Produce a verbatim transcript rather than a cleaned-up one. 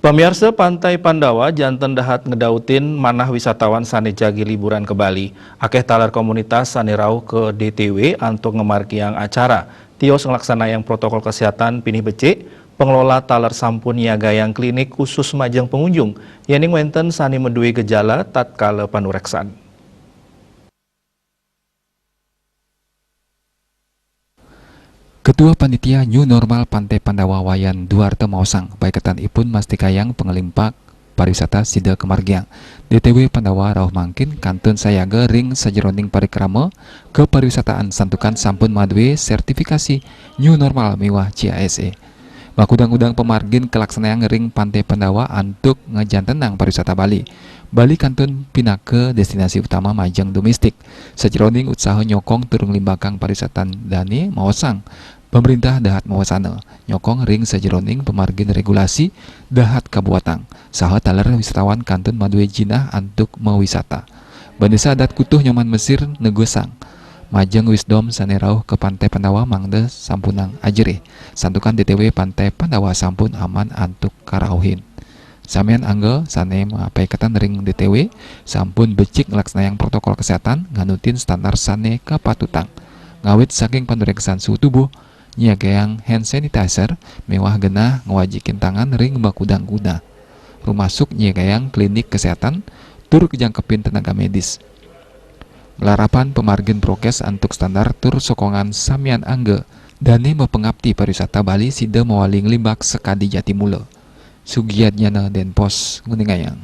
Pamiarsa, Pantai Pandawa janten dahat ngedautin manah wisatawan sane jagi liburan ke Bali. Akeh taler komunitas sane rauh ke D T W antuk ngamargiang acara. Tios nglaksanayang protokol kesehatan pinih becik, pengelola taler sampun nyiagayang klinik khusus majeng pengunjung, yening wenten sane madue gejala tatkala panureksan. Ketua Panitia New Normal Pantai Pandawa Wayan Duarte maosang, paiketan ipun mastikayang panglimpak pariwisata sida kamargiang. D T W Pandawa rauh mangkin kantun sayaga ring sajeroning parikrama kapariwisataan santukan sampun madue sertifikasi New Normal miwah C A S A. Makudang-kudang pamargin kalaksanayang ring Pantai Pandawa antuk ngajantenang pariwisata Bali. Bali kantun pinaka destinasi utama majeng domestik. Sajeroning utsaha nyokong tur nglimbakang pariwisatan dane maosang, pamrintah dahat mawasana nyokong ring sajeroning pamargin regulasi dahat kabuatang, saha taler wisatawan kantun madue jinah antuk mawisata. Bendesa Adat Kutuh Nyoman Mesir negusang, majeng wisdom sane rauh ka Pantai Pandawa mangda sampunang ajerih. Santukan D T W Pantai Pandawa sampun aman antuk karauhin. Samian angga sane mapaiketan ring D T W sampun becik nglaksanayang protokol kesehatan nganutin standar sane kapatutang. Ngawit saking panureksan suhu tubuh, nyiagayang hand sanitizer, miwah genah ngwajikin tangan ring makudang-kudang. Rumasuk nyiagayang klinik kesehatan, tur kajangkepin tenaga medis. Malarapan pamargin prokes antuk standar tur sokongan samian angga, dane mapangapti pariwisata Bali sida mawali nglimbak sakadi jati mula. Sugiadnyana Denpos nguningayang.